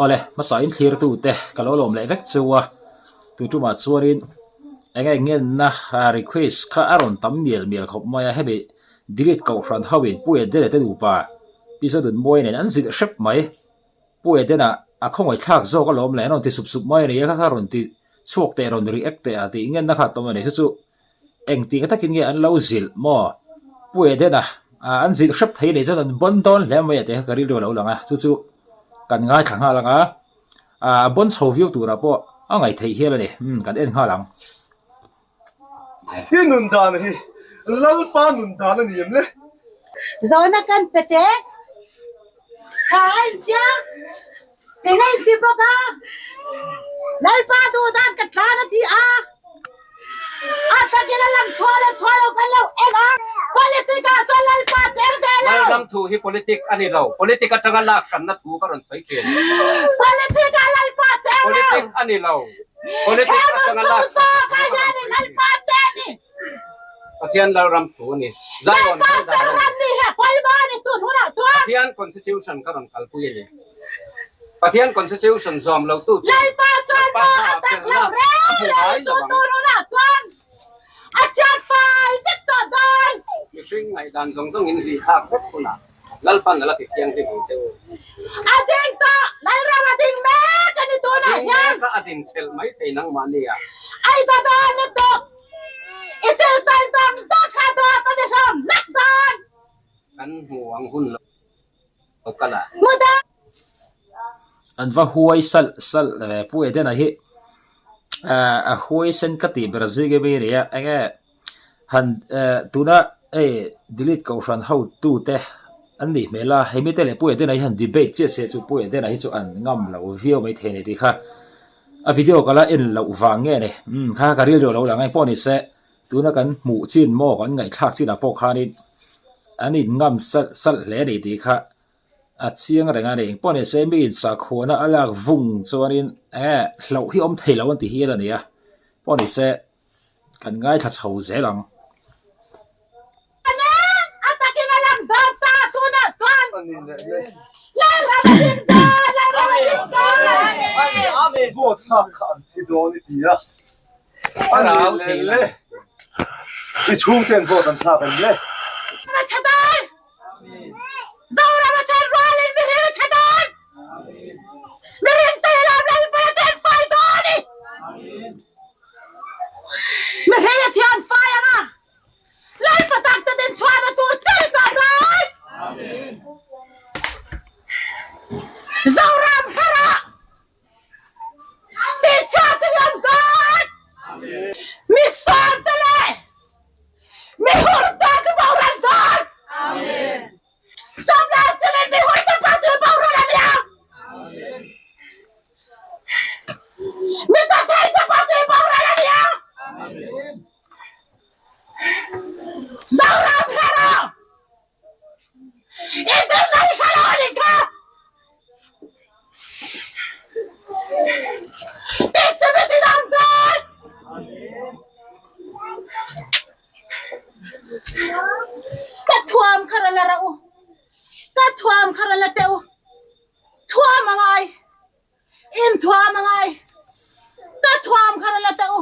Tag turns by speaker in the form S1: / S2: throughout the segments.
S1: Awle, hmasa in thlirtute ka lo lawm leh vek cheu a, tu tumah chuanin eng eng ngenna request kha a rawn tam mial mial khawp mai a, hemi delete kohhran ho in Pu Edena te nupa Pi Zodunmawia nen an zilh hrep mai. Pu Edena a khawngaih thlak zawk alawm le an rawn ti sup sup mai a ni a, kha kha rawn ti chhuak teh rawn react teh a tih ngenna kha a tam a ni, chu chu Engtik takin nge an lo zilh maw? Pu Edena, an zilh hrep thei anih chuan an bawn dawn hle mai a tih kha ka rilru a lo lang a, chu chu kan ngaithla nghal ang a, a bawn chho viau turah pawh a ngaih theih hial a ni, umm kan en nghal ang.
S2: I nun dan hi Lalpa nun dan a ni em le?
S3: Zawhna kan pe teh. Tha a inchiang. Eng a inti bawk a, Lalpa duh dan ka tlan a ti a, a takin a lang chhuah leh chhuah lo kan lo en a, politic ah chuan Lalpa cheng ve lo.
S4: Lalram thu hi politic a ni lo, politic atanga lak hranna thu ka rawn sawi thin.
S3: Politic ah Lalpa cheng lo.
S4: Politic a ni lo, politic atanga lak hranna thu ka rawn sawi thin. Pathian Lalram thu a ni. Zion
S3: Lalpa Lalram ni hi a pawimawh a ni tun hunah chuan.
S4: Pathian Constitution ka rawn kalpui a ni. Pathian Constitution zawm lo tu chu
S3: Lalpa chuan maw a tak lo reng reng tu tun hunah chuan a chiat fai vek tawh dawn.
S4: Mihring ngaihdan zawng zawng in ri thlak vek hunah Lalpan a la ti thianghlim ang che u.
S3: A ding tawh, Lalram a ding mek a ni tunah hian.
S4: A ding mek a, a din thelh mai thei nangmahni a.
S3: Ai ta dawn lutuk, i thil sawi zawng zawng kha dawt a ni hlawm hlek dawn.
S4: Kan hmu ang hun lo kal a.
S3: Hmu dawn.
S1: An va huai salh salh ve Pu Edena hi a huai sen ka tih ber zing emi a nia enge Han tuna hei delete kohhran hotu te an nih hmel a, hemi te leh Pu Edena hi han debate chiah se chu Pu Edena hi chu an ngam lo viau mai thei a ni tih kha a video ka la en loh vang nge ni umm kha ka rilru lo lang a engpawh ni se tuna kan hmuh chin maw kan ngaihthlak chinah pawh khanin an in ngam salh salh hle a ni tih kha a chiang reng a ni engpawh ni se mi in sakhuana a lak vung chuanin eh hlauh hi awm thei lo an ti hial a ni a pawh ni se. Kan ngaithla chho zel ang.
S2: I chhungten vote an thlak em le?
S3: Zoram a chen rualin mihring a che dawn. Mihring te hi lam Lalpan a chen fai dawn a ni. Mihring a thian fai ang a, Lalpa tak te din chhuahna tur chen tawh dawn. Zoram herah tihchhuah te hi awm dawn. Mi sawm te leh Mi hur ta chu boral dawn. Chawmlai chungin mi hur ta pawh chu boral a nia. Mi ta thei ta pawh chu boral a nia. Zoram hero i dinna i hre lo a nih kha. Tih chu mi tinawm dawn. Ka thuam kha ra la ra u, ka thuam kha ra la teh u, thuam a ngai, in thuam a ngai, ka thuam kha ra la teh u,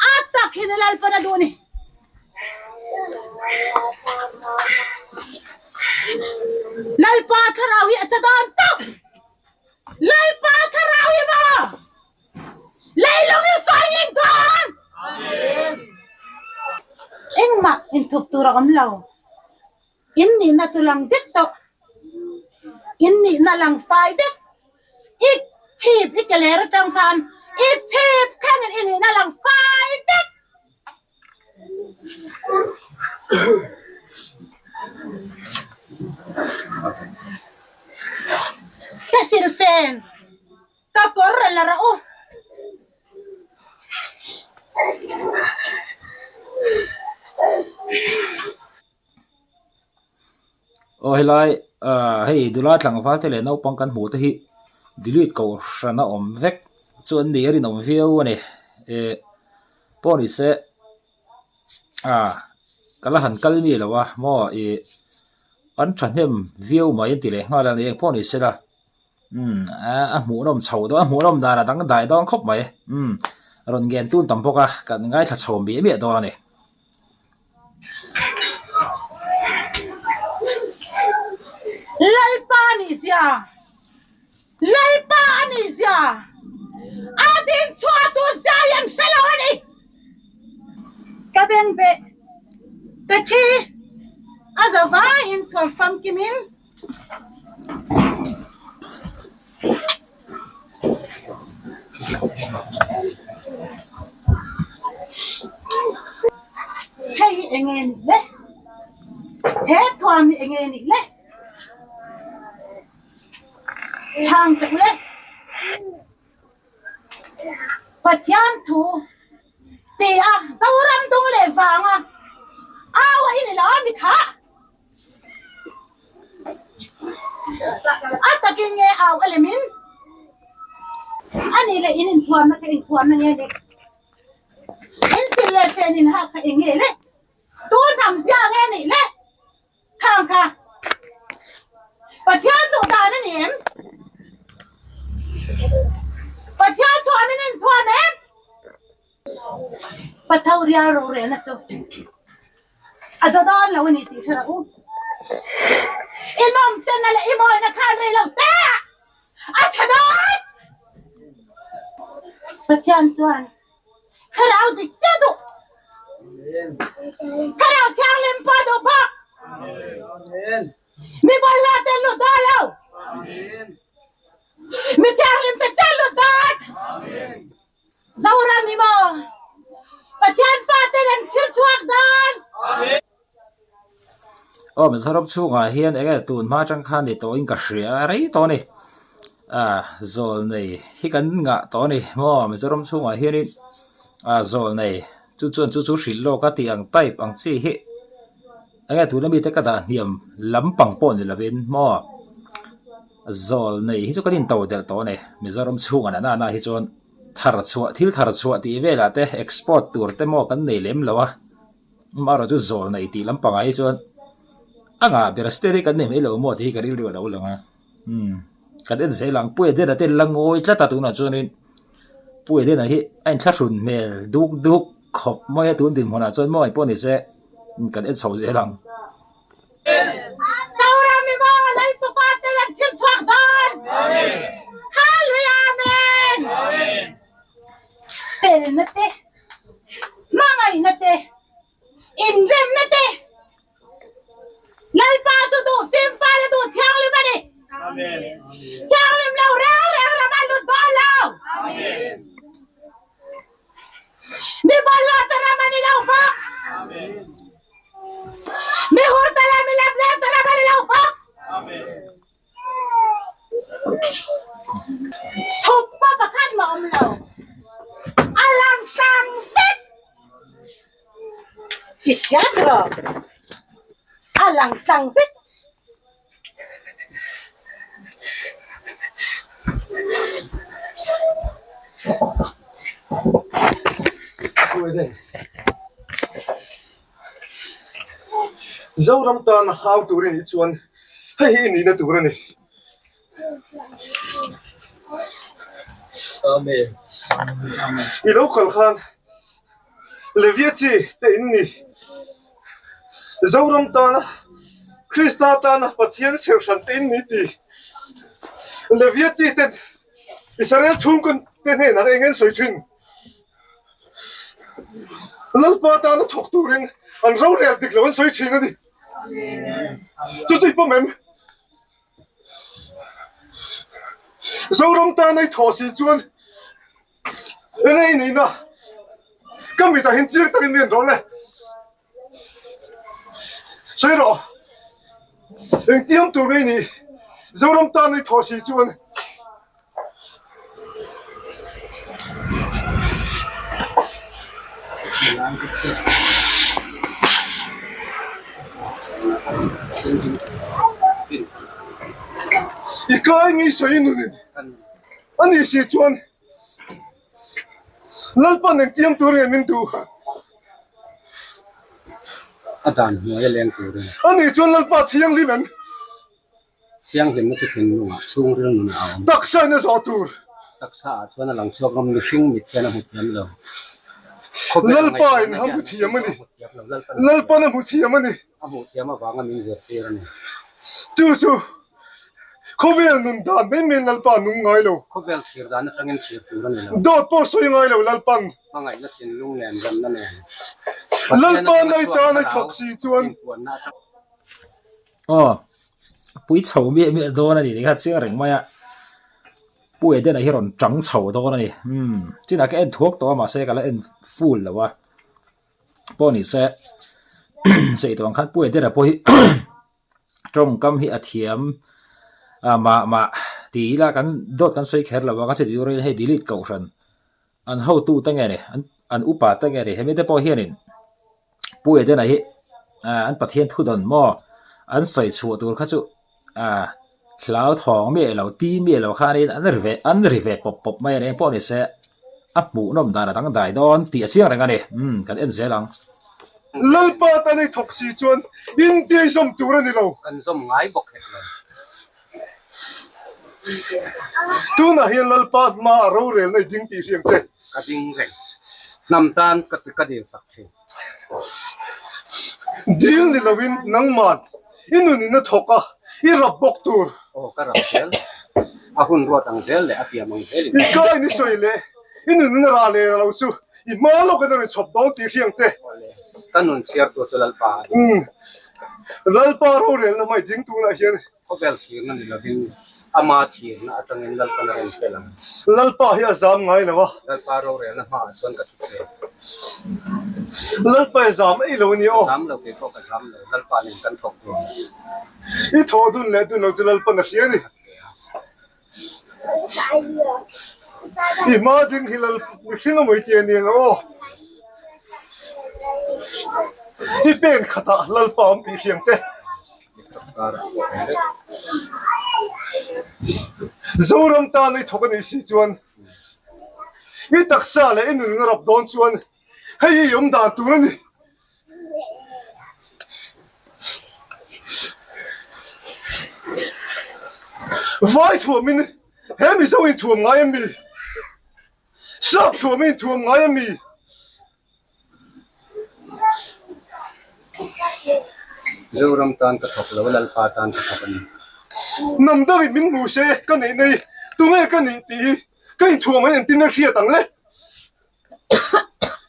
S3: a tak hi ni Lalpan a duh ni. Lalpa thlarau hi a che dawn chauh, Lalpa thlarau hi maw? Leilung i sawi ning dawn! Engmah inthup tur a awm lo. In nihna chu lang vek tawh. In nihna lang fai vek. I chhip i ke ler atang khan i chhip thlengin i nihna lang fai vek. Ka silfen. Ka kawr a la rah u.
S1: Aw helai ah hei dula tlangval te leh naupang kan hmuh te hi delete kohhran a awm vek chu an ni a rinawm viau a ni eh pawh ni se ah ka la han kal mi lo a maw ih an thahnem viau mai an ti leh nghal a ni engpawh ni se la. Umm a hmuhnawm chho dawn a hmuhnawm dan a dangdai dawn khawp mai. Umm rawn ngen tun tam bawk a, kan ngaithla chho miah miah dawn a ni.
S3: Lalpa nih zia Lalpa a nih zia a din chhuah tur zia hi an hre lo a ni. Ka beng beh ka thi a zo vaiin thuam famkimin. Hei hi eng nge nih le? He thuam hi eng nge nih le? Chhang teh ule. Pathian thu ti a Zoram dung leh vanga au a in lo a mi kha. A takin nge au a lemin a nih leh in inthuamna kha inthuamna nge ni? In sil leh fen in hak kha eng nge le? Tu hnam zia nge nih le? Khang kha Pathian duh dan a ni em? Pathian thuam in inthuam em? Patho rial rorelna chu a do dawn lo a ni tih hre rawh u. I nawmtena leh i mawina khan rei lo te a tha dawn. Pathian chuan Thlarau dik chiah duh. Thlarau Thianghlim pawh duh bawk. Mi bawlhhlawh te lut dawn lo. Mi thianghlim te chiah lut dawn. Zoram hi maw Pathian faten an thlir chhuak dawn.
S1: Aw Mizoram chhungah hian eng nge tun hma atang khan ni tawhin ka hria rei tawh a ni. Ah zawl nei hi kan ngah tawh a ni maw Mizoram chhungah hianin ah zawl nei chu chuan chu chu hrilh lawk a tih ang type ang chi hi eng nge tuna mite ka dah hniam lampang pawh ni lovin maw zawl nei hi chu kan into delh tawh a ni Mizoram chhungah nana na hi chuan thar chhuah thil thar chhuah tih velah te export tur te maw kan nei lem lo a. Amaherawh chu zawl nei tih lampangah hi chuan a ngah ber state hi kan nei mai lo maw tih hi ka rilru a lo lang a umm kan en zel ang Pu Edena te la ngawi tlat a tunah chuanin Pu Edena hi a inthlahrun hmel duk duk khawp mai a tun dinhmunah chuan maw engpawh ni se kan en chho zel ang.
S3: Zoram i maw Lalpupa ten an thil chhuak dawn. Hallelujah Amen. Felna te Hmangaihna te, inremna te, Lalpa chu duh fimfal a duh thianghlim a ni. Thianghlim lo reng reng ram a lut dawn lo. Mi bawlhhlawh te ram a ni lo bawk. Mi hur te leh mi lemleng te ram a ni lo bawk. Thuppa pakhat mah awm lo. A lang tlang vek. I hria tiraw? A lang tlang vek.
S2: Zoram tan hau tur i nih chuan hei hi i nihna tur a ni. I lo kal khan Levia chi te in ni. Zoram tana Krista tana Pathian serhran te in ni ti. Levia chi ten Israel chhungkaw te hnenah eng an sawi thin. Lalpa tana thawk turin an rorel dik lo an sawi thin a ni. Chu chu i pawm em? Zoram tana i thawh si chuan eng i nihna ka mitah hian chiang takin mi an rawh le. Sawi rawh, engtiang tur nge i nih? Zoram tana i thawh si chuan. I kai ngei sawi nunin a nih si chuan Lalpan engtiang tur nge min duh? A nih chuan Lalpa thianghlim em?
S4: Thianghlimna chu thinlungah chhungril nunah a awm.
S2: Taksa in a zawh tur.
S4: Taksa ah chuan a lang chhuak ngam mihring mit hian a hmu thiam lo.
S2: Lalpa in a hmu thiam a ni. Lalpan a hmu thiam a ni.
S4: A hmuh thiam avanga min zirtir a ni.
S2: Chu chu khawvel nun dan mai mai Lalpa nung ngai lo.
S4: Khawvel thlir dan atangin thlir tur a ni lo.
S2: Dawt pawh sawi ngai lo Lalpan.
S4: Hmangaihna thinlung nen remna nen.
S2: Lalpa nai tan a thawk si chuan.
S1: Aw, pui chho miah miah dawn a ni tih kha chiang reng mai a. Pu Edena hi rawn tang chho dawn a ni. Umm, chinah ka en thuak tawh a mahse ka la en full lo a. Pawh ni se sawi tawh ang khan Pu Edena pawh hi tawngkam hi a thiam a mah mah ti ila kan dawt kan sawi kher lo a ka cheti turin hei delete kohhran an hotu te nge ni an an upa te nge ni hemi te pawh hianin Pu Edena hi ah an Pathian thu dawn maw an sawi chhuah tur kha chu ah hlau thawng miah lo ti miah lo khanin an ri ve an ri ve pawp pawp mai a ni eng pawh ni se a hmuhnawm dan a dangdai dawn tih a chiang reng a ni umm kan en zel ang.
S2: Lalpa tan ei thawk si chuan India i zawm tur a ni lo.
S4: Kan zawm ngai bawk hek lo.
S2: Tunah hian Lalpa hma a rorelna i ding tih hriang che.
S4: Ka ding reng. Hnam tan ka ka dil sak thin.
S2: Dil ni loin nangman i nunin a thawk a, i rap bawk tur.
S4: Aw ka rap zel. A hun ruat ang zel leh a piam ang zelin.
S2: I kain i sawi leh i nunin a rah leh lo chu i hma lawkin a rawn chhawp dawn tih hriang che.
S4: Awle, ka nun chhiar tur chu Lalpa a ni.
S2: Umm, Lalpa rorelna hmai ding tunah hian.
S4: Khawvel thirna ni lovin ama thirna atangin Lalpan a rawn fel ang.
S2: Lalpa hi a zam ngai lo a.
S4: Lalpa rorelna hmaah chuan ka thu thei.
S2: Lalpa i zam ei lo a ni aw.
S4: Ka zam lo, kei pawh ka zam lo, Lalpa nen kan thawk dun.
S2: I thawh dun leh dun lo chu Lalpan a hria a ni. I hma ding hi lal mihring a mawi tih a ni ang aw. I pen khatah Lalpa awm tih hriang che. Zoram tan i thawk a nih si chuan i taksa leh i nun a rap dawn chuan hei hi i awm dan tur a ni. Vai thuamin he Mizo inthuam ngai a mi? Sap thuamin inthuam ngai a mi?
S4: Zoram tan ka thawk lo, Lalpa tan ka thawk a ni.
S2: Hnam dangin min hmu se ka neih nei, tunge ka nih tih hi ka inthuam hian engtin a hriat ang le?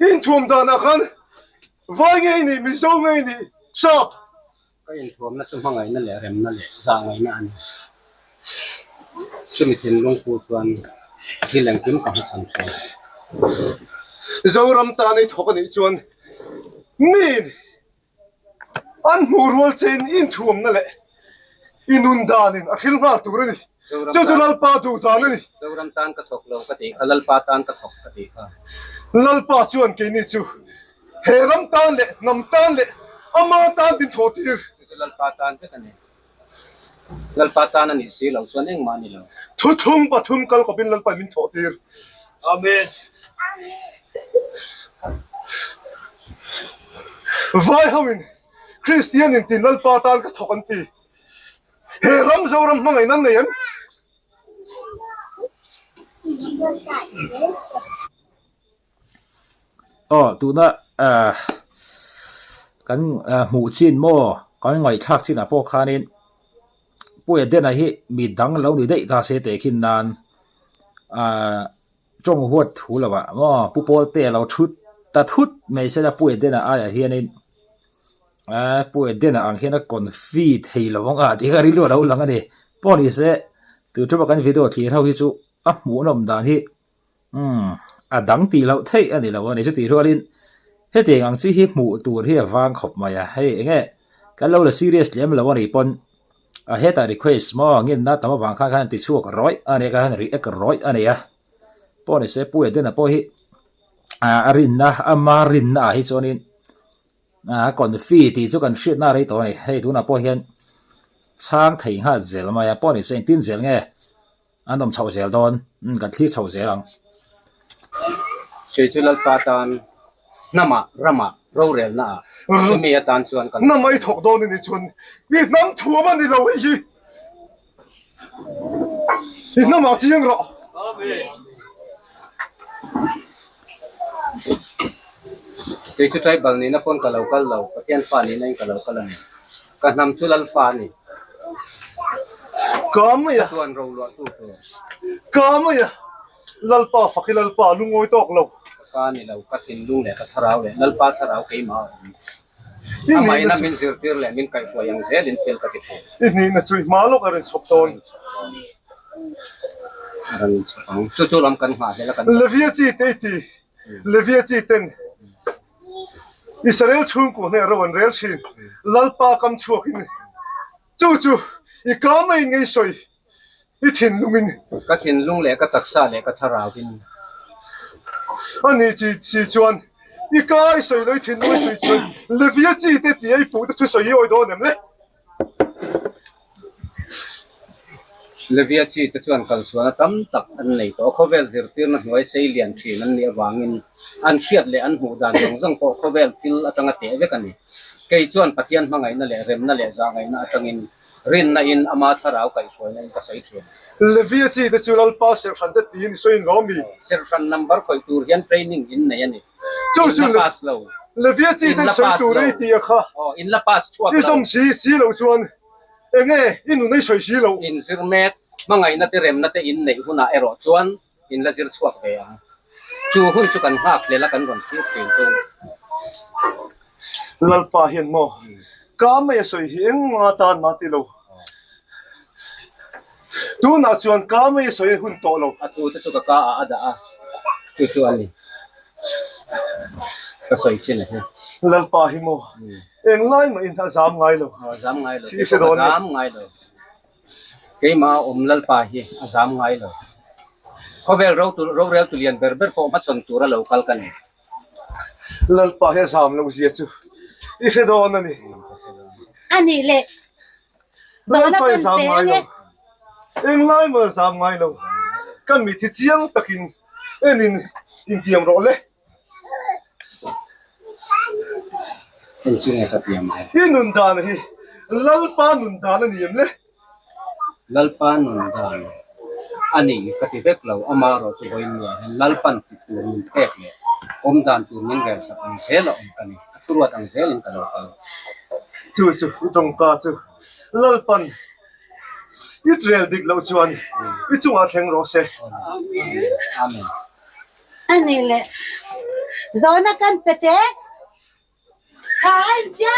S2: I inthuam danah khan vai nge i nih, Mizo nge i nih, Sap?
S4: Ka inthuamna chu hmangaihna leh remna leh zahngaihna a ni. Chumi thinlung pu chuan thil engkim ka hmachhan thin.
S2: Zoram tan i thawk a nih chuan miin An hmuh rual chein inthuamna leh i nun danin a hril nghal tur a ni. Chu chu Lalpa duh dan a ni.
S4: Zoram tan ka thawk lo ka tih kha, Lalpa tan ka thawk ka tih kha.
S2: Lalpa chuan keini chu he ram tan leh hnam tan leh ama tan min thawh tir.
S4: Chu chu Lalpa tan vek a ni. Lalpa tan a nih si loh chuan engmah a ni lo.
S2: Thuthum pathum kal kawpin Lalpa min thawh tir.
S1: Amen.
S2: Vai hoin Kristian in tin Lalpa tan ka thawk an ti. He ram Zoram hmangaihna an nei em?
S1: Aw tuna ah kan hmuh chin maw kan ngaihthlak chinah pawh khanin Pu Edena hi mi dang lo ni daih ta se teh khin nan ah tawng huat thu lo ah maw Pu Pawlte a lo thut ta thut mai se la Pu Edena aiah hianin ah Pu Edena ang hian a confi thei lo ang a tih kha rilru a lo lang a ni pawh ni se tun thuma kan video thlir ho hi chu a hmuhnawm dan hi. Umm, a dang tih loh theih a ni lo a ni. Chutih rualin hetiang ang chi hi hmuh tur hi a vang khawp mai a. Hei enge kan lo la serious lem lo a nih pawn a hetah request maw ngenna tam avang khan khan ti chhuak rawih a nia khan react rawih a ni a. Pawh ni se Pu Edena pawh hi a rinna ama rinna ah hi chuanin a confi tih chu kan hriatna a rei tawh a ni. Hei tunah pawh hian chhang thei nghal zel mai a. Pawh ni se engtin zel nge An awm chhoh zel dawn, umm kan thlir chho zel ang.
S4: Kei chu Lalpa tan hnamah, ramah, rorelnaah, chumi atan chuan kan.
S2: Hnam a i thawk dawn a nih chuan i hnam thuam a ni lo hei hi. I hnamah chiang rawh.
S4: Kei chu tribal nihna pawn ka lo kal lo, Pathian fa nihna in ka lo kal a ni. Ka hnam chu Lalpa a ni.
S2: Ka mai a.
S4: Chatuan ro luah tu tur.
S2: Ka mai a. Lalpa fak hi Lalpa lungawi tawk lo.
S4: Ka ka ni lo, ka thinlung leh ka thlarau leh Lalpa thlarau keimah a awm. Amahin a min zirtir leh min kaihhruai ang zelin thil ka ti thei.
S2: I hnihna chu i hma lawk a rawn chhawp dawn.
S4: A rawn chhawp ang. Chu chu lam kan nghah hlel a kan.
S2: Levia chi te i ti. Levia chi ten Israel chhungkaw hneh ro an rel thin. Lalpa kam chhuakin chu chu i ka mai ngei sawi. I thinlungin.
S4: Ka thinlung leh ka taksa leh ka thlarauin.
S2: A nih chi si chuan i ka i sawi lo i thinlung i sawi chuan Levia chi te tia i puhte thusawi i awi dawn em le?
S4: Levia chi te chuan kalsualna tam tak an nei tawh a, khawvel zirtirna hnuai sei lian thin an nih avangin an hriat leh an hmuh dan zawng zawng pawh khawvel thil atanga teh vek a ni. Kei chuan Pathian hmangaihna leh remna leh zahngaihna atangin Rinna in ama thlarau kaihhruaina in ka sawi thin.
S2: Levia chi te chu Lalpa serhran te tiin i sawi in mi?
S4: Serhran number khawih tur hian training in nei a ni.
S2: Chu chu
S4: In la pass lo.
S2: Levia chi
S4: In
S2: ten
S4: la
S2: sawi
S4: pass
S2: tur
S4: lo.
S2: i ti a kha.
S4: Aw, in la pass chhuak
S2: I
S4: lo.
S2: zawm si si lo chuan enge i nun ei sawi si lo.
S4: In zir mek, hmangaihna te remna te in neih hunah erawh chuan in la zir chhuak ve ang. Chu hun chu kan nghak hlel a kan rawn thlir thin chu.
S2: Lalpa hian maw ka mai a sawi hi engmah atan mah ti lo. Tunah chuan ka mai a sawi hun tawh lo.
S4: A thu te chu ka ka ah a dah a, chu chu a ni. Ka sawi chin a hi.
S2: Lalpa hi maw englai mahin a zam ngai lo.
S4: A zam ngai lo, kei pawh ka zam ngai lo. Keimah a awm Lalpa hi a zam ngai lo. Khawvel rorel tu lian ber ber pawh hmachhawn tura lo kal ka ni.
S2: Lalpa hi a zam loh zia chu i hre dawn a ni.
S3: A nih leh zawhna
S2: Lalpa hi
S3: kan
S2: zam
S3: pe
S2: ngai
S3: ange.
S2: lo. Englai maw zam ngai lo. Ka mit hi chiang takin enin intiam rawh le. I nun dan hi Lalpa nun dan a ni em le?
S4: Lalpa nun dan a ni ka ti vek lo, amaherawh chu vawiin nia hian Lalpan ti tur min pek leh awm dan tur min rel sak ang zel a awm ka ni, a thuruat ang zelin ka lo kal.
S2: Chu chu i tawngka chu Lalpan i rel dik loh chuan i chungah thleng rawh se.
S4: Amen.
S3: A ni le. Zawhna kan pe teh. Tha a inchia.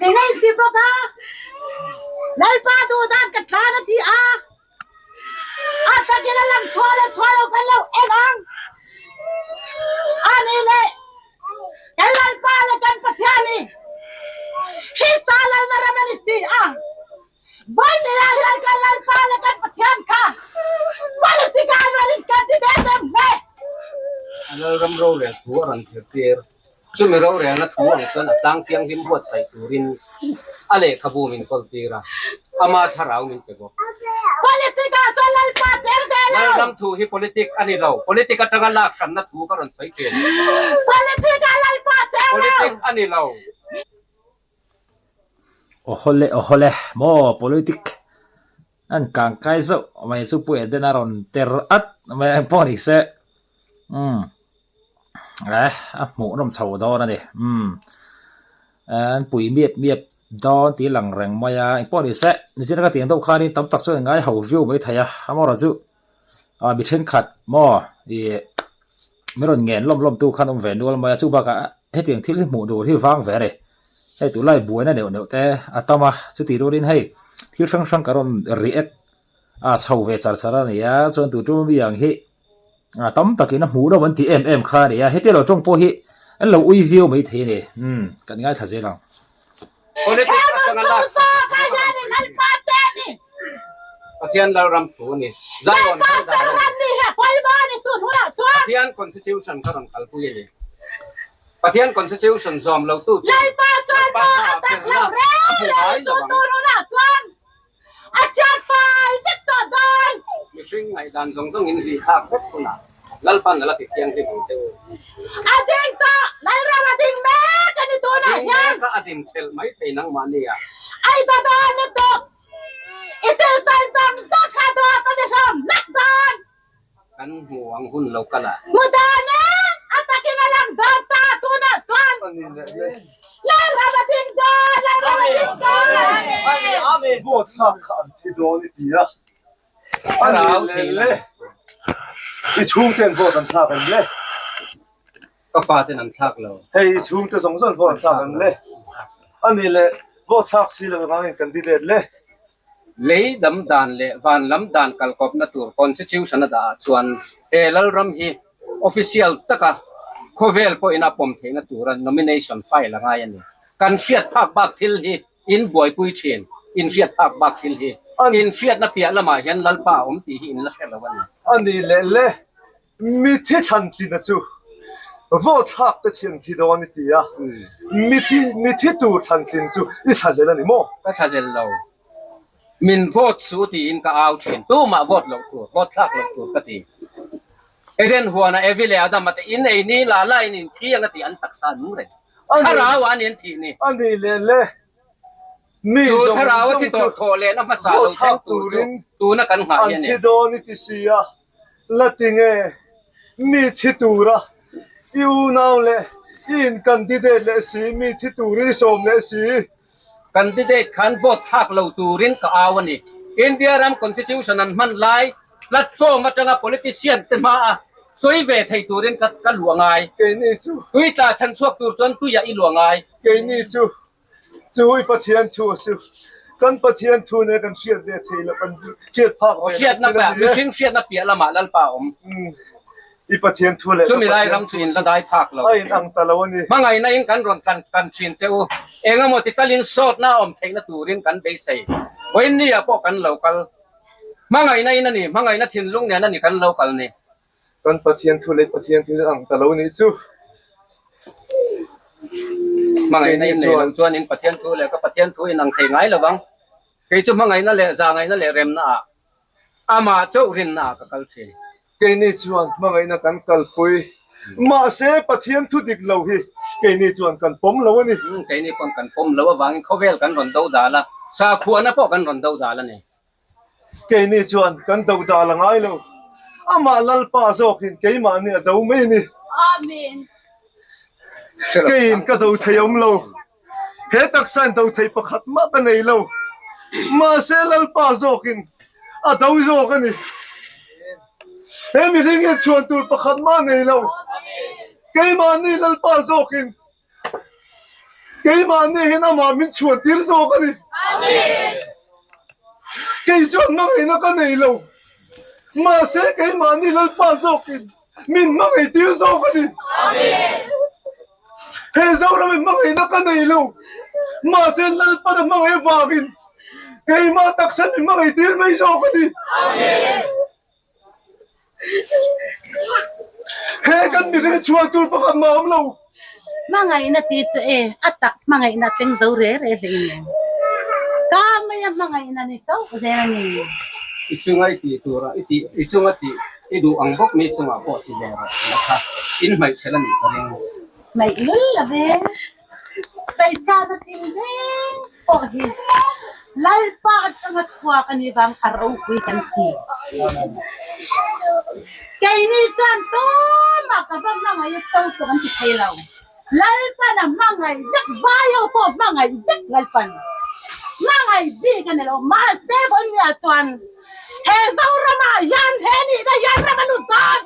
S3: Eng a inti bawk a. Lalpa duh dan ka tlan a ti a. A takin a lang chhuah leh chhuah lo kan lo en ang. A ni le. Kan Lalpa leh kan Pathian hi Krista lalna ram a ni si a. Vawinia hian kan Lalpa leh kan Pathian kha politic ah rawn in kan ti deuh em hle.
S4: A Lalram rorel thu a rawn zirtir. Chumi rorelna thu ang chuan a tlang thianghlim buatsaih turin a lehkhabu min kawltir a, ama thlarau min pe bawk.
S3: Politic ah chuan Lalpa cheng ve lo.
S4: Lalram thu hi politic a ni lo. Politic atanga lak hranna thu ka rawn sawi thin.
S3: Politic ah Lalpa cheng lo.
S4: Politic a ni lo.
S1: Awhawle awhawle maw politic an kang kai zauh mai chu Pu Eden a rawn ter at mai ang pawh ni se umm eh a hmuh nawm chho dawn a ni umm an pui miap miap dawn tih lang reng mai a engpawh ni se nichina ka tih ang deuh khanin tam tak chuan an ngai ho viau mai thei a amaherawhchu chu ah mi thenkhat maw ih min rawn ngen lawm lawm tu khan awm ve nual mai a chu bakah hetiang thil hi hmuh tur hi vang ve a ni hei tunlai buaina neuh neuh te a tam a chutih rualin hei thil hrang hrang ka rawn react a chho ve char char a ni a chuan tun tum ami ang hi a tam takin a hmuh nawm an tih em em kha a ni a heti lo tawng pawh hi an lo ui viau mai thei a ni umm kan ngaithla zel ang.
S4: Politics atanga lak Pathian Lalram thu a ni. Zion kan dan a ni. Pathian Constitution kha rawn kalpui a ni. Pathian Constitution zawm lo tu chu Lalpa hmaah felna a hmu ngai lo ang. Mihring ngaihdan zawng zawng in hlih thlak vek hunah Lalpan a la ti thianghlim ang che u. Ding mek a a din thelh mai thei nangmahni ah.
S3: I thil sawi zawng zawng kha dawt a ni hlawm hlek dawn.
S4: Kan hmu ang hun lo kal a.
S3: Hmu dawn e, a takin a lang dawn ta tunah chuan. Lalram a ding dawn, Lalram a ding dawn.
S2: Vote thlak kha an thi dawn i ti a. A ni leh le. I chhungten vote an thlak em le?
S4: Ka faten an thlak lo.
S2: Hei i chhungte zawng zawng vote an thlak em le? A ni leh vote thlak si lo vangin candidate le.
S4: Lei dam dan leh van lam dan kalkawpna tur Constitution a dah ah chuan he Lalram hi official taka khawvel pawhin a pawm theihna tura nomination file a ngai a ni. Kan hriat phak bak thil hi in buaipui thin, in hriat phak bak thil hi in hriatna piah lamah hian Lalpa a awm tih hi in la hre lo a ni.
S2: A ni leh le. Mithi thlantlina chu vote thlak te thian thi dawn i ti a, mithi mithi tur thlantlin chu i thlahlel a ni maw?
S4: Ka thlahlel lo. Min vote suh tiin ka au thin. Tumah vote loh tur, vote thlak loh tur ka ti. Eden huana Evi leh Adama te in ei ni la la in in thi ang a ti an taksa nung reng. Thlarau ah a ni an thih ni.
S2: A ni leh le. Mi
S4: Chu
S2: zawng
S4: thlarau a
S2: zawng
S4: thi
S2: chu
S4: tawh thawh lehna hmasa lo
S2: vote
S4: thleng
S2: thlak
S4: tur chu
S2: turin
S4: tuna kan nghah
S2: an
S4: hi a ni.
S2: thi dawn i ti si a. La ti nge mi thi tura i unau leh i in candidate leh si, mi thi turin i sawm leh si.
S4: Candidate khan vote thlak lo turin ka au a ni. India ram constitution an hman lai platform atanga politician te hma a sawi ve thei turin ka ka luah ngai.
S2: Keini chu.
S4: Tui tla chhan chhuak tur chuan tuiah i luah ngai.
S2: Keini chu Chu i Pathian thu a si. Kan Pathian thu nen kan hriat ve thei lo, kan hriat phak ve lo
S4: Hriatna
S2: thil a ni e.
S4: Mihring hriatna piah lamah Lalpa a awm.
S2: I Pathian thu leh ka
S4: Chumi lai
S2: Pathian
S4: ram
S2: thu
S4: chu in la dai phak lo.
S2: a inang ta lo a ni.
S4: Hmangaihna in kan rawn kan kan thin che u. Engemaw ti talin sawtna a awm theihna turin kan beisei. Vawiin ah pawh kan lo kal. Hmangaihna in a ni, hmangaihna thinlung nen a ni kan lo kal ni.
S2: Kan Pathian thu leh Pathian thu ang ta lo nih chu.
S4: Hmangaihna in nei lo chuan in Pathian thu leh ka Pathian thu in ang thei ngai lo vang. Kei chu hmangaihna leh zahngaihna leh remna ah amah chauh rinna ah ka kal thin.
S2: Keini chuan hmangaihna kan kalpui. Mahse Pathian thu dik lo hi keini chuan kan pawm lo a ni.
S4: Keini pawn kan pawm lo avangin khawvel kan rawn do dal a, sakhuana pawh kan rawn do dal a ni.
S2: Keini chuan kan do dal a ngai lo. Amah Lalpa zawkin keimahni a do mai a ni. Keiin ka do thei awm lo. He taksain do thei pakhat mah ka nei lo. Mahse Lalpa zawkin a do zawk a ni. He mihring hian chhuan tur pakhat mah nei lo. Keimahni Lalpa zawkin Keimahni hian amah min chhuan tir zawk a ni. Kei chuan hmangaihna ka nei lo. Mahse keimahni Lalpa zawkin min hmangaih tir zawk a ni. He Zoramin hmangaihna ka nei lo. Mahse Lalpan a hmangaih avangin keimah taksa min hmangaih tir mai zawk a ni. He kan mihring chhuah tur pakhat mah a awm lo.
S3: Hmangaihna ti chu e, a tak hmangaihna thleng zo re re hle in. Ka maia hmangaihna ni chauh zel a ni.
S4: I chunga i tih tura i tih, i chunga tih i duh ang bawk mi chungah pawh ti ve rawh tih kha in hmaihchhelh a nih ka ring.
S3: Hmaih lul lo ve. Saichan a tin reng pawh hi Lalpa atanga chhuak a nih vang a ropui kan ti. Keini chuan tumah ka va hmangaih a to pawh kan ti thei lo. Lalpan a hmangaih vek, vai ho pawh hmangaih vek Lalpan hmangaih bik a ni lo. Mahse vawinia chuan he Zoramah hian he nihna hian ram a lut dawn.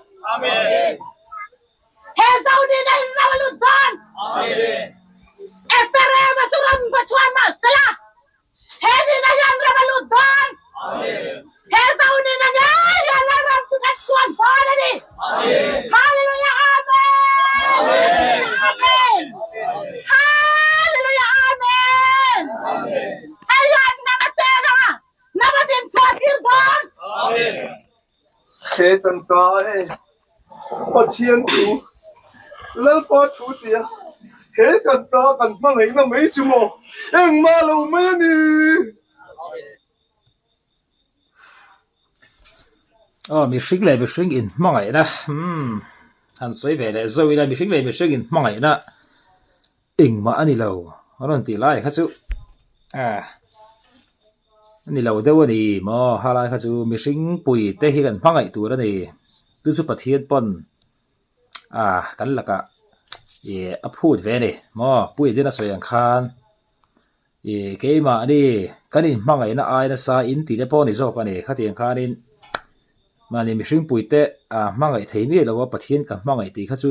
S3: He Zonina in ram a lut dawn. Ephraim-a chu ram va chhuan mah sela, he nina hian ram a lut dawn. He Zonina ngei hian Lalram chu kan chhuan dawn a ni. Hallelujah Amen! Amen! Hallelujah Amen! Hei hian hnam a chen a, hnam a din chhuah tir dawn.
S2: He tangka e Pathian thu, Lalpa thu tia he kan ta kan hmangaihna mai chu maw engmah lo mai a ni.
S1: Aw mihring leh mihring in hmangaihna umm han sawi ve leh zauh ila mihring leh mihring in hmangaihna engmah a ni lo a rawn tih lai kha chu ah. Ni lo deuh a ni maw? Halai kha chu mihring pui te hi kan hmangaih tur a ni. Chu chu Pathian pawn ah kan lakah ih a phut ve a ni maw? Pu Edena sawi ang khan ih keimahni kan inhmangaihna ai nasa in tih te pawh a ni zawk a ni. Khatiang khanin mahni mihring pui te ah hmangaih thei miah lo a Pathian ka hmangaih tih kha chu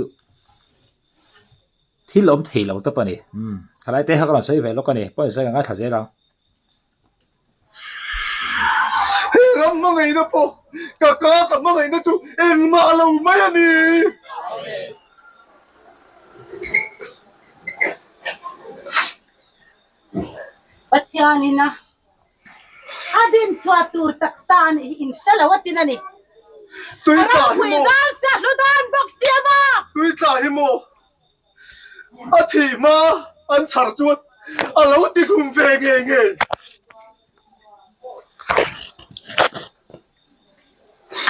S1: thil awm thei lo tawp a ni. Umm khalai te kha ka rawn sawi ve lawk a ni. Pawisa ka ngaithla zel ang.
S2: He ram hmangaihna pawh ka ka ka hmangaihna chu engmah lo mai a ni.
S3: Pathianin a a din chhuah tur taksa a nih hi in hre lo a tin a ni.
S2: Tui tla hi
S3: Ropui
S2: maw?
S3: dan sia hlu dan bawk sia maw?
S2: Tui tla hi maw? A thih hma an chhar chuan a lo ti hlum ve ngei ngei.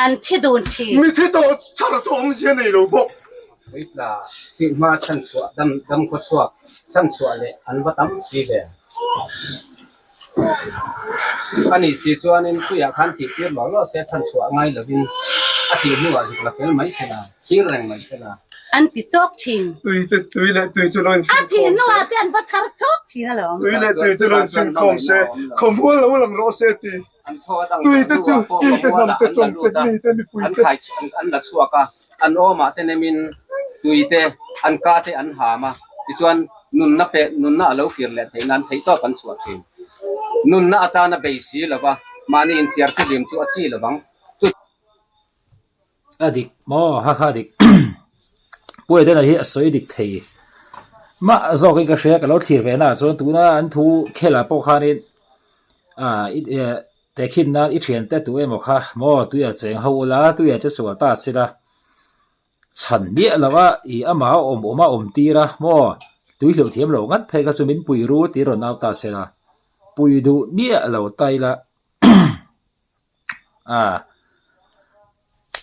S3: An thi dun thin.
S2: Mithi tawh chhar chu awmzia nei lo bawk.
S4: Puitla thih hma chhanchhuah dam dam khawchhuak chhanchhuah leh an va tam si ve. A nih si chuanin puiah khan tih tir lo lo se chhanchhuah ngai lovin a tih hnuah zuk la fel mai se la, thlir reng mai se la.
S3: An ti chawk thin.
S2: Tui te tui leh tui chu lo in
S3: A
S2: fin
S3: thih
S2: khawm se.
S3: hnuah te an va chhar chawk thin alawm.
S2: Tui leh tui chu lo in fin khawm se, khawmual lo lang rawh se ti.
S4: An thaw a dang
S2: Tui
S4: zawh
S2: te chu
S4: hnuah pawh
S2: chi te
S4: khawmualah
S2: hnam te
S4: an la
S2: tawng te
S4: lut a,
S2: mi te mipui
S4: an
S2: te.
S4: khai an la chhuak a, an awmah te nemin tui te an ka te an ham a, tichuan nunna pe nunna a lo kir leh theih nan theihtawp an chhuah thin. Nunna atana bei si lova mahni inthiar thihlim chu a chi lovang. Chu.
S1: A dik maw? Ha kha dik. Pu Edena hi a sawi dik thei mah zawkin ka hria ka lo thlir ve naah chuan tuna an thu khelah pawh khanin ah tehkhin nan i thiante tu emaw kha maw tuia cheng ho ula tuia che sual ta sila chhan miah lo a ih amah a awm awm a awm tir a maw tui hleuh thiam lo ngat phei kha chu min pui ru tih rawn au ta sela pui duh miah lo ta ila. A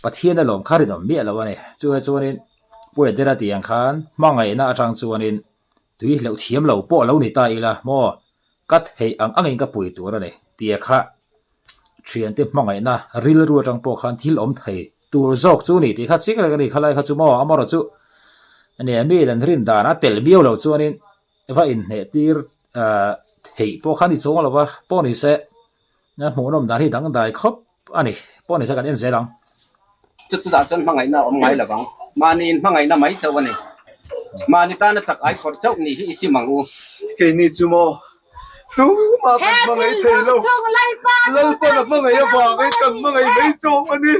S1: Pathian alawm kha rinawm miah lo a ni. Chuvang chuanin Pu Edena tih ang khan hmangaihna atang chuanin tui hleuh thiam lo pawh lo ni ta ila maw ka theih ang angin ka pui tur a ni tia kha thiante hmangaihna rilru atang pawh khan thil awm thei tur zawk chu ni tih kha chiang reng a ni khalai kha chu maw amarawh chu nia mi an rin dan a tel miau lo chuanin va inhneh tir theih pawh kha ni chuang lo va pawh ni se. A hmuhnawm dan hi dangdai khawp a ni. Pawh ni se kan en zel ang.
S4: Chu chutah chuan hmangaihna a awm ngai lo vang. Mahni in hmangaihna mai chauh a ni. Mahni tana chak ai khawrh chauh ni hi i sim ang u.
S2: Keini chu maw tumah kan hmangaih thei lo. Lalpan a hmangaih avangin kan hmangaih mai chauh a ni.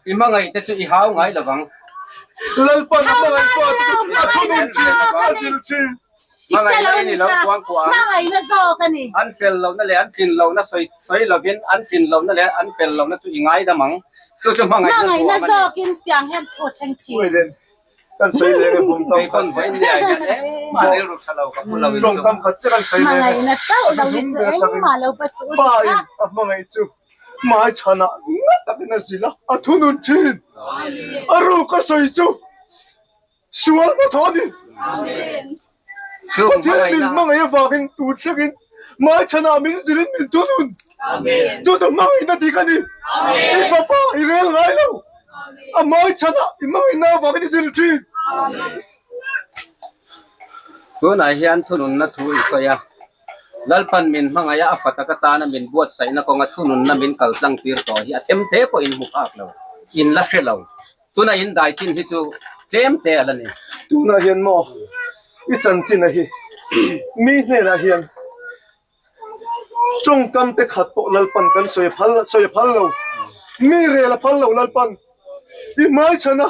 S4: I hmangaih te chu i hau ngai lo vang.
S2: Lalpan a hmangaih pa te chu a thunun thin, a zil thin.
S4: Hmangaihna i ni lo kuang kuah ang. An fel lohna leh an tlin lohna sawi sawi lovin an tlin lohna leh an fel lohna chu i ngaidam ang. Chu chu hmangaihna zuam a ni.
S2: Kan sawi leh nge bawm tam khat
S4: che. Engmah rilru tha lo ka pu lo in
S2: Tawng tam khat che kan sawi leh nge. A hnung ber atangin pa in a hmangaih chu hmai chhanah nga takin a zilh a, a thunun thin. A ruk a sawi chu sual hmathawh a ni. Pathian min hmangaih avangin tun thlengin hmai chhanah min zilhin min thunun. Chu chu hmangaihna dik a ni. I fapa i rel ngai lo. A hmai chhanah i hmangaihna avangin i zil thin.
S4: Tunah hian thununna thu i sawi a. Lalpan min hmangaih a, a fa tak atana min buatsaihna kawnga thununna min kaltlang tir tawh hi a them te pawh in hmu phak lo, in la hre lo. Tuna in dai chin hi chu tlem te a la ni.
S2: Tunah hian maw i chanchin a hi mi hnenah hian tawngkam te khat pawh Lalpan kan sawi phal sawi phal lo, mi rel a phal lo Lalpan i hmaichhan a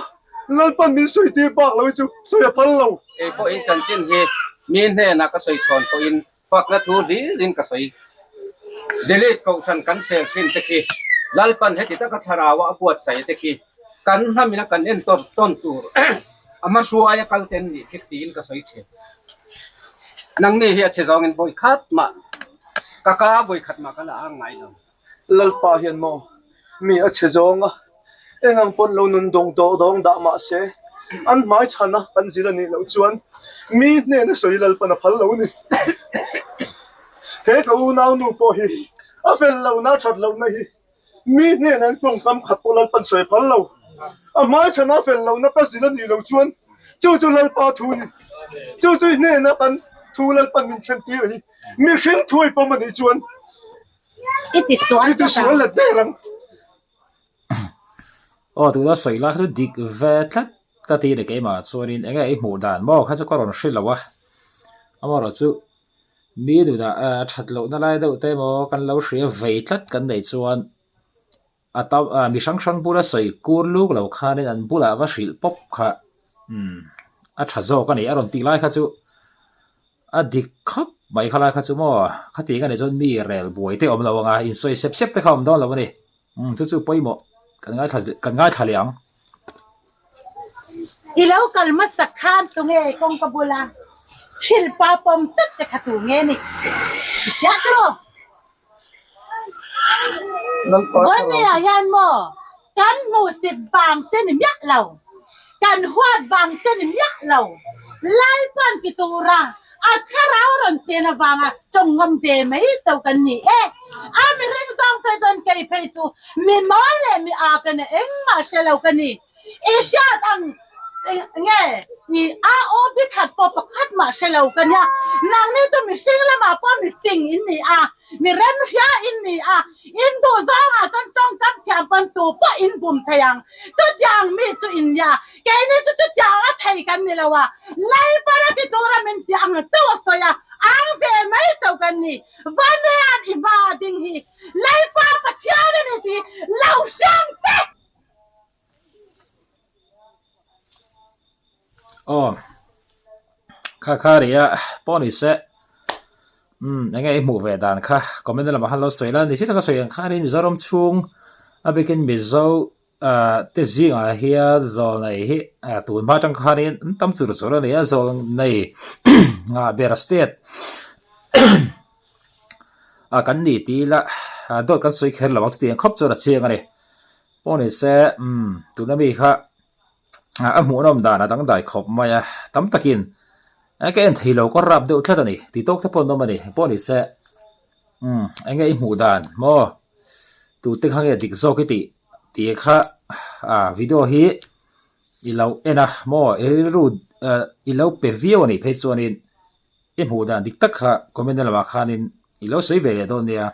S2: Lalpan min sawi tir bak lo hi chu sawi a phal lo.
S4: Kei pawh in chanchin hi mi hnenah ka sawi chhawn pawhin Fakna thu hlirin ka sawi. Delete Kohhran kan sel thin te khi Lalpan heti taka thlarau a buatsaih te khi kan hnamina kan en tawn tawn tur a hmahruaia kal ten nih khi tiin ka sawi thin. Nangni hi a chhe zawngin vawi khat mah ka ka vawi khat mah ka la ang ngai lo.
S2: Lalpa hian maw mi a chhe zawng a, eng ang pawn lo nun dawng dawh dawng dah mah se, an hmai chhan a kan zil a nih loh chuan mi hnena sawi Lalpan a phal lo a ni. He ka unau nu pawh hi. A fel lohna a that lohna hi mi hnenah an tawngkam khat pawh Lalpan sawi phal lo. A hmaichhana a fel lohna ka zil a nih loh chuan chu chu Lalpa thu a ni. Chu chu i hnena kan thu Lalpan min thlen tir hi mihring thu i pawm a nih chuan
S3: i tisual
S2: let der ang.
S1: Aw tuna sawi lai kha chu dik ve tlat ka ti a ni keimah chuanin enge i hmuh dan maw kha chu ka rawn hre lo a amaherawhchu Mi nunah that lohna lai deuh te emaw kan lo hria vei tlat kan neih chuan a tam mi hrang hrang bula sawi kur luk lo khanin an bulah va hrilh pawp kha umm a tha zawk a ni a rawn tih lai kha chu a dik khawp mai kha lai kha chu maw khatiang a nih chuan mi rel buai te awm lo ang a insawi sep sep te kha awm dawn lo a ni. Umm chu chu pawimawh kan ngaithla kan ngaithla leh ang.
S3: I lo kal hmasak khan tunge kawngka bula hrilhpa pawm tlat te kha tu nge ni? I hria chu maw? Vawinia hian maw kan hmuhsit vang che ni miah lo, kan huat vang che ni miah lo, Lalpan ti tura A thlarau rawn chen avanga tawng ngam ve mai to kan ni e. A mihring zawng phei chuan kei phei chu mi mawl leh mi aa ka ni engmah hre lo ka ni. I hriat ang nge i a aw bi khat pawh pakhat mah hre lo ka nia. Nangni chu mihring lamah pawh mi fing in ni a, mi remhria in ni a, in duh zawngah chuan tawngkam thiam pawn tu pawh in bum thei ang. Chutiang mi chu in nia. Keini chu chutiang a thei kan ni lo a, Lalpan a ti tura min tih ang chauh a sawi a, ang ve mai chauh kan ni. Vanean i hma a ding hi Lalpa Pathian a ni tih lo hriang che!
S1: Aw, kha kha ria pawh ni se, umm enge i hmuh ve dan kha comment lamah khan lo sawi la, ni si taka sawi ang khanin Mizoram chhung a bikin Mizo Ah te zingah hian zawl nei hi ah tun hma atang khanin an tam chur chur a ni a zawl nei ngah ber state ah kan ni tih ila ah dawt kan sawi kher lo ang chutiang khawp chuan a chiang a ni pawh ni se umm tuna mi kha ah a hmuhnawm dan a dangdai khawp mai a tam takin ka en thei lo ka rap deuh tlat a ni tih tawk te pawh an awm a ni pawh ni se umm eng nge i hmuh dan maw. Tute kha nge dik zawk i tih tih kha ah video hi i lo en a maw i rilru eh i lo pe viau a nih phei chuanin i hmuh dan dik tak kha comment na lamah khanin i lo sawi ve leh dawn nia.